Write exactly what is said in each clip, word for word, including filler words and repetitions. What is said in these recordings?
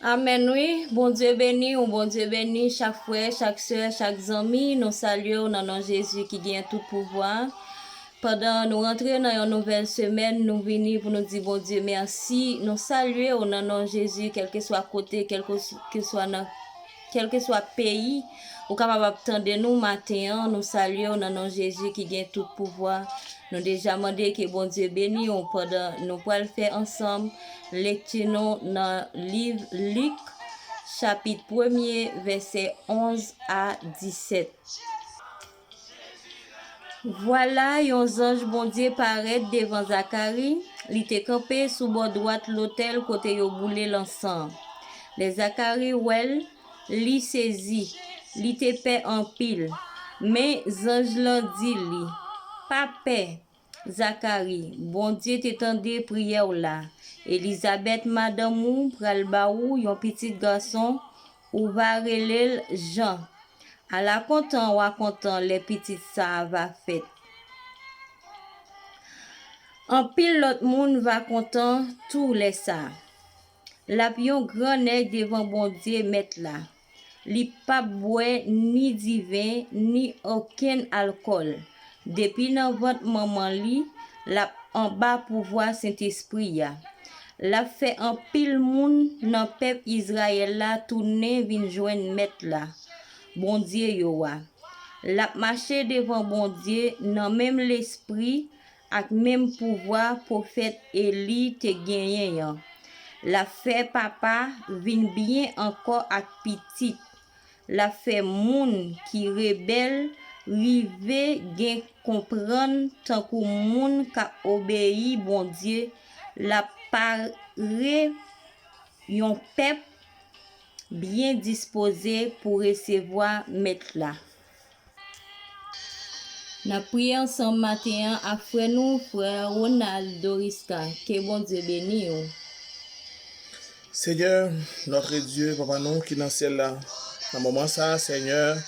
Amèn wi. Bondye beni w, Bondye beni chak frè, chak sè, chak zanmi. Nou salye w nan non Jezi ki gen tout pouvwa. Pandan nou rantre nan yon nouvèl semèn, nou vini pou nou di Bondye mèsi. Nou salye w nan non Jezi, kèlkeswa kote, kèlkeswa nan, kèlkeswa peyi ou kapab ap tande nou maten an. Nou salye w nan non Jezi ki gen tout pouvwa. Nou deja mande ke Bondye beni w pandan nou pral fè ansanm lekti nou nan liv Lik, chapit premye, vèsè onz a disèt. Vwala, yon zanj Bondye parèt devan Zakari, li te kanpe sou bò dwat lotèl kote yo boule lansan an. Lè Zakari wè l, li sezi, li te pè anpil. Men zanj lan di li, pa pè, Zakari, Bondye te tande priyè w la. Elizabèt, madanm ou, pral ba ou yon pitit gason, ou va rele l Jan. Ala kontan w a kontan lè pitit sa a va fèt. Anpil lòt moun va kontan tou lè sa a. L ap yon gran nèg devan Bondye Mèt la. Li p ap bwè ni diven, ni okenn alkòl. Depi nan vant manman li, l ap anba pouvwa Sentespri a. L ap fè anpil moun nan pèp Izrayèl la tounen vin jwenn Mèt la, Bondye yo a. L ap mache devan Bondye nan menm lespri ak menm pouvwa pwofèt Eli te genyen an. L ap fè papa vin byen ankò ak pitit. L ap fè moun ki rebèl rive gen konprann tankou moun k ap obeyi Bondye. L ap pare yon pèp byen dispoze pou resevwa Mèt la. N ap priye ansanm maten an ak frè nou, frè Ronald Doriska. Ke Bondye beni w. Seigneur, notre Dieu, Papa nou ki nan syèl la, nan moman sa a, Seigneur,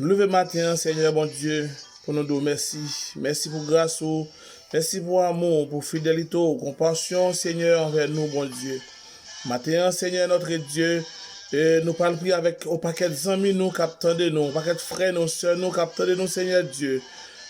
nou leve maten an, Seigneur Bondye, pou nou di w mèsi. Mèsi pou gras ou, mèsi pou amou w, pou fidelite w, konpasyon w, Seigneur, anvè nou, Bondye. Maten an, Seigneur, notre Dieu, e nou pral priye avèk yon pakèt zanmi nou k ap tande nou, yon pakèt frè nou, sè nou k ap tande nou, Seigneur Dieu.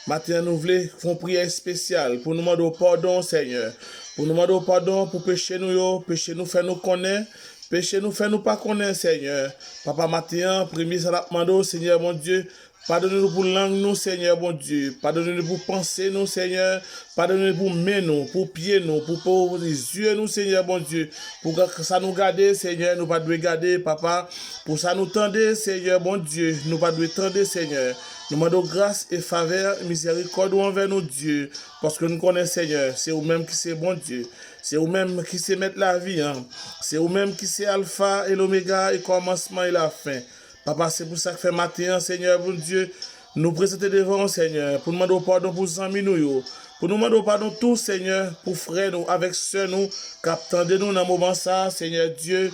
Maten an, nou vle fè yon priyè espesyal pou nou mande w padon, Seigneur. Pou nou mande w padon pou peche nou yo, peche nou fè nou konnen, peche nou fè nou pa konnen, Seigneur. Papa, maten an, premye sa n ap mande w, Seigneur Bondye, padone nou pou lang nou, Seigneur Bondye. Padone nou pou panse nou, Seigneur. Padone nou pou men nou, pou pye nou, pou po zye nou, Seigneur Bondye. Pou sa nou gade, Seigneur, nou pa dwe gade, Papa. Pou sa nou tande, Seigneur Bondye, nou pa dwe tande, Seigneur. Nou mande w gras e favè, mizèrikòd ou anvè nou, Dye, paske nou konnen, Seigneur, se ou menm ki se Bondye. Se ou menm ki se Mèt lavi an. Se ou menm ki se Alfa e Lomega e kòmansman e lafen. Papa, se pou sa k fè maten an, Seigneur Bondye, nou prezante devan w, Seigneur, pou nou mande w padon pou zanmi nou yo. Pou nou mande w padon tou, Seigneur, pou frè nou avèk sè nou k ap tande nou nan moman sa a, Seigneur Dieu.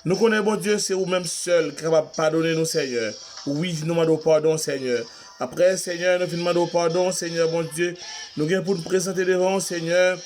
Nou konnen, Bondye, se ou menm sèl ki kapab padone nou, Seigneur. Wi, nou mande w padon, Seigneur. Apre, Seigneur, nou fin mande w padon, Seigneur Bondye, nou gen pou n prezante devan w, Seigneur,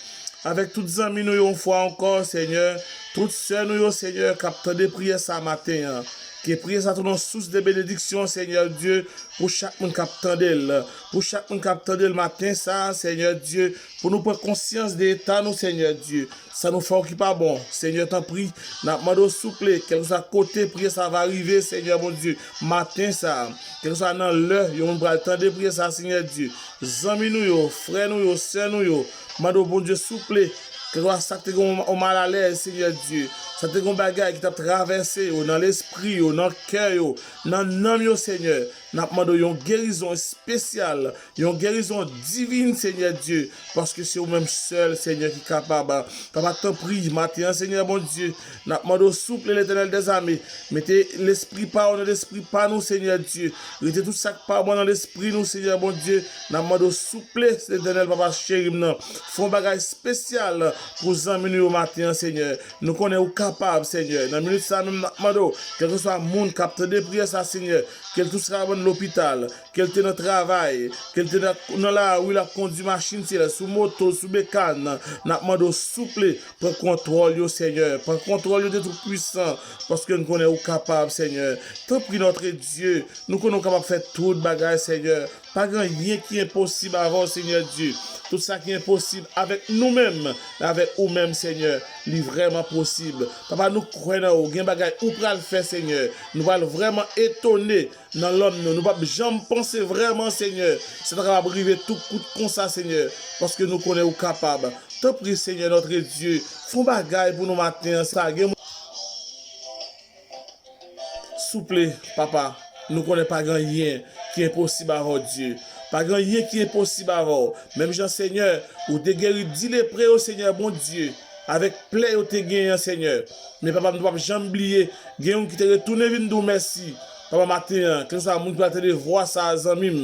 avèk tout zanmi nou yo yon fwa ankò, Seigneur, tout sè nou yo, Seigneur, k ap tande priyè sa maten an. Ke priyè sa tounen yon sous de benediksyon, Seigneur Dieu, pou chak moun k ap tande l. Pou chak moun k ap tande l maten sa, Seigneur Dieu, pou nou pran konsyans de eta nou, Seigneur Dieu. Sa nou fè w ki pa bon, Seigneur, tanpri, n ap mande w souple, kèlkeswa kote priyè sa va rive, Seigneur Bondye, maten sa, kèlkeswa nan lè yon moun pral tande priyè sa, Seigneur Dieu, zanmi nou yo, frè nou yo, sè nou yo, mande w, Bondye, souple, kèlkeswa sa k te gen yon malalèz, Seigneur Dieu, sa k te gen yon bagay ki t ap travèse yo, nan lespri yo, nan kè yo, nan nanm yo, Seigneur, n ap mande w yon gerizon espesyal, yon gerizon divin, Seigneur Dieu, paske se ou menm sèl, Seigneur, ki kapab. Papa, tanpri, maten an, Seigneur Bondye, n ap mande w, souple, Letènèl dèzame, mete lespri pa w nan lespri pa nou, Seigneur Dieu. Rete tout sa k pa bon nan lespri nou, Seigneur Bondye. N ap mande w, souple, Letènèl, Papa cheri m nan. Fè yon bagay espesyal pou zanmi nou yo maten an, Seigneur. Nou konnen ou kapab, Seigneur. Nan minit sa menm, n ap mande w, kèlkeswa moun k ap tande priyè sa, Seigneur, ke l tou sa lopital, ke l te nan travay, ke l te nan, nan lari, l ap kondui machin, Senyè, sou moto, sou bekàn, n ap mande w, souple, pran kontwòl yo, Senyè. Pran kontwòl yo, Dye Toupwisan, paske n konnen ou kapab, Senyè. Tanpri, Notre Dieu, nou konnen ou kapab fè tout bagay, Senyè. Pa gen anyen ki enposib avè w, Senyè Dye. Tout sa ki enposib avèk nou menm, avèk ou menm, Senyè, li vrèman posib. Papa, nou kwè nan ou. Gen bagay ou pral fè, Senyè. Nou pral vrèman etone nan lòm nou. Nou p ap janm panse vrèman, Senyè, sa ta kapab rive tou kout konsa, Senyè, paske nou konnen ou kapab. Tanpri, Senyè, Notre Dieu, fè yon bagay pou nou maten an. Sa gen Souple, Papa, nou konnen pa gen anyen ki enposib avè w, Dye. Pa gen anyen ki enposib avè w. Menm jan, Senyè, ou te geri dis lepre yo, Senyè, Bondye, avèk plè yo te genyen an, Senyè. Men, Papa, nou p ap janm bliye, gen youn ki te retounen vin di w mèsi. Papa, maten an, kèlkeswa moun ki pral tande vwa sa a, zanmi m,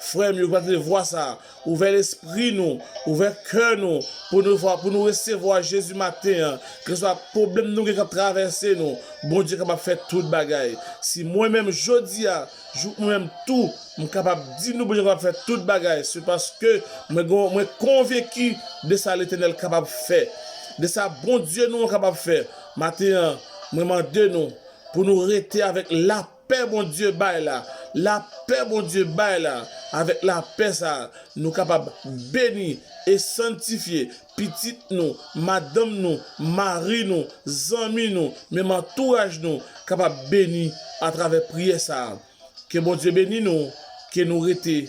frè m yo ki pral tande vwa sa a, ouvè lespri nou, ouvè kè nou, pou nou vwa, pou nou resevwa Jezi maten an. Kèlkeswa pwoblèm nou gen k ap travèse nou, Bondye kapab fè tout bagay. Si mwen menm jodi a, jouk mwen menm tou, m kapab di nou Bondye kapab fè tout bagay, se paske mwen gon, mwen konvenki de sa Letènèl kapab fè, de sa Bondye nou an kapab fè. Maten an, mwen mande nou pou nou rete avèk lapè Bondye bay la. Lapè Bondye bay la. Avèk lapè sa a, nou kapab beni e sanntifye pitit nou, madanm nou, mari nou, zanmi nou, menm antouraj nou kapab beni atravè priyè sa a. Ke Bondye beni nou, ke nou rete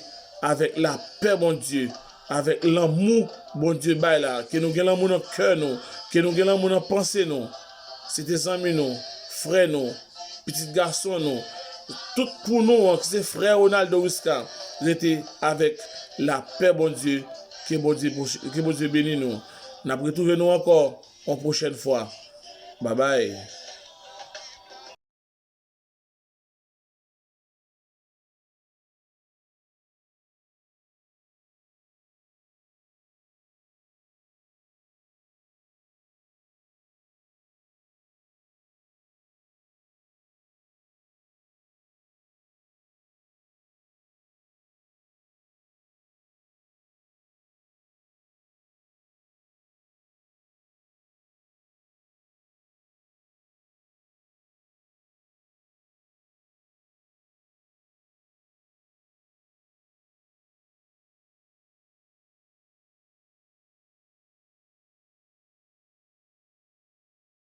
avèk lapè Bondye, avèk lanmou Bondye bay la, ke nou gen lanmou nan kè nou, ke nou gen lanmou nan panse nou. Se te zanmi nou, frè nou, pitit gason nou, tout pou nou an, ki se frè Ronaldo Wisca, rete avèk lapè Bondye, ke Bondye, ke Bondye beni nou. N ap retwouve nou ankò yon pwochèn fwa. Babay.